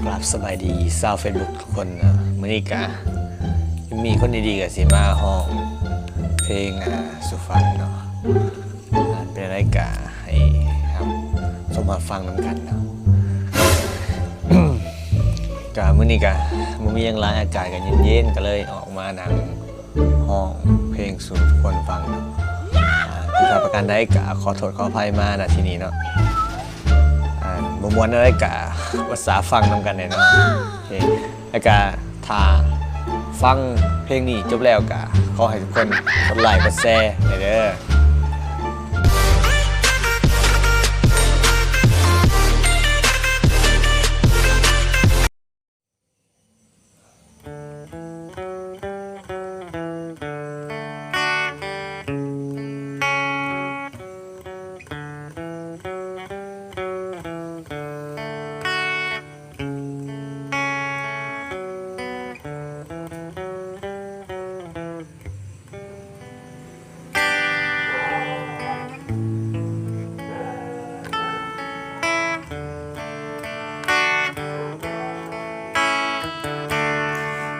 ກາບສະບາຍດີຊາວເຟສບຸກທຸກຄົນເນາະ. ມື້ນີ້ກະມີຄົນດີໆກະຊິມາຮ້ອງເພງ ອ່າ ສູ່ຟັງເນາະ. ອ່າ ເປັນແນວໃດກະໃຫ້ຮັບຊົມຮັບຟັງນຳກັນເນາະ. ກະມື້ນີ້ກະບໍ່ມີຫຍັງຫຼາຍ ອາກາດກະເຢັນໆ ກະເລີຍອອກມານັ່ງ ຮ້ອງເພງສູ່ທຸກຄົນຟັງເນາະ. ອ່າ ຜິດພາດປະການໃດກະຂໍໂທດຂໍອະໄພມາ ນະ ທີ່ນີ້ເນາະ. ອ່າ ບໍ່ມ່ວນແນວໃດກະປຶກສາຟັງນຳກັນແດ່ເນາະ. ໂອເຄ ແລ້ວກະຖ້າຟັງເພງນີ້ຈົບແລ້ວກະຂໍໃຫ້ທຸກຄົນກົດໄລກ໌ ກົດແຊແດ່ເດີ.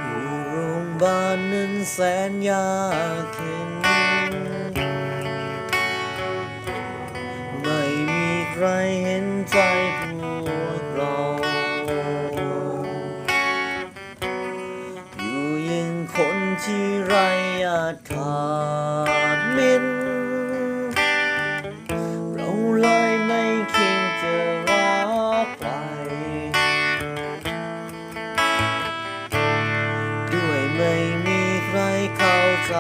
ຢູ່ໂຮງບານນັ້ນແສນຍາກເຂັນ ໄມ່ມີໃຄເຫັນໃຈພວກເຮົາ ຢູ່ຢ່າງຄົນທີ່ໄຮ້ຍາດຂາດເໝັນ ເຮົາເລີຍໄມ່ຄິດຈະຮັກໃຜ ດ້ວຍໄມ່ມີໃຄເຂົ້າໃຈ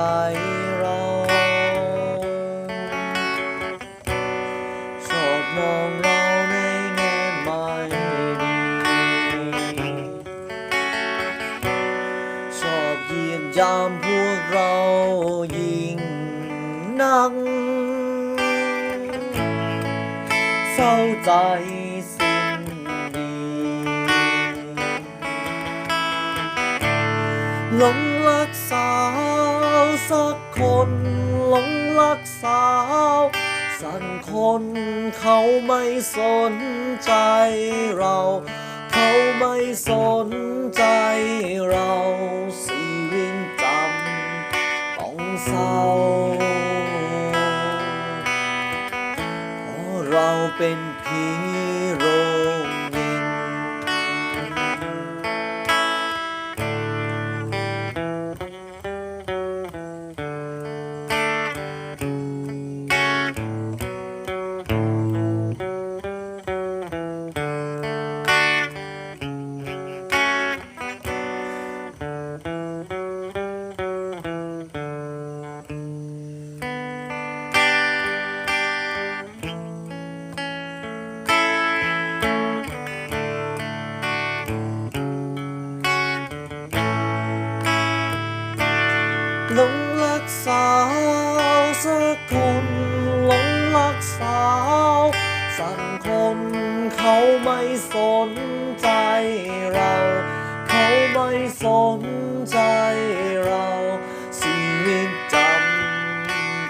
ເຮົາ ຊອບມອງເຮົາໃນແງ່ໄມ່ດີ ຊອບຢຽດຢາມພວກເຮົາຍິ່ງນັກ ເສົ້າໃຈສິ້ນດີ ຫຼົງຮັກສາວສັກຄົນ ຫຼົງຮັກສາວສັກຄົນ ເຂົາໄມ່ສົນໃຈເຮົາ ເຂົາໄມ່ສົນໃຈເຮົາ ຊີວິດຈຳຕ້ອງເສົ້າ ເພາະເຮົາເປັນຜີໂຮງເຢັນ. ຫຼົງຮັກສາວສັກຄົນ ຫຼົງຮັກສາວສັກຄົນ ເຂົາໄມ່ສົນໃຈເຮົາ ເຂົາໄມ່ສົນໃຈເຮົາ ຊີວິດຈຳ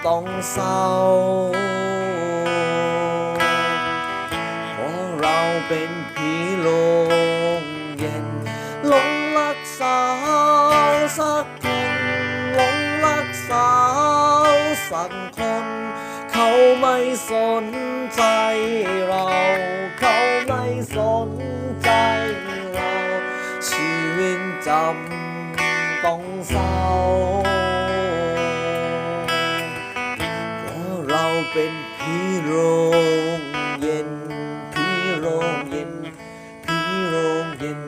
ຕ້ອງເສົ້າ ເພາະເຮົາເປັນຜີໂຮງເຢັນ ຫຼົງຮັກສາວສັກຄົນ ຫຼົງຮັກສາວສັກຄົນ ເຂົາໄມ່ສົນໃຈເຮົາ ເຂົາໄມ່ສົນໃຈເຮົາ ຊີວິດຈຳຕ້ອງເສົ້າ ເພາະເຮົາເປັນຜີໂຮງເຢັນ ຜີໂຮງເຢັນ ຜີໂຮງເຢັນ.